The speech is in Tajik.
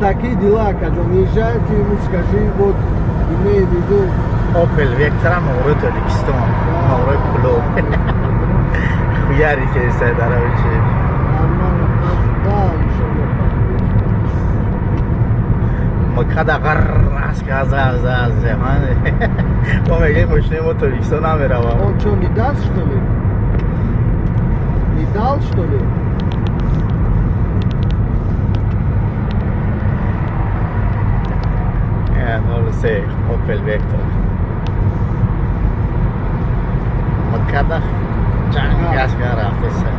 Такие дела, акаҷон, езжайте ему, скажи, вот, имей в виду. Опел Вектра номрои Тоҷикистон, номрои клуб. Хуяри ки даравичи. Нормально, да, иншалло. Макада ғаррас каза мо мегӯем, мошинаи мо Тоҷикистон намеравад. Он что, не даст, что ли? Не дал, что ли? 03 Opel Vectra. Макада ҷанг гашка рафтеса.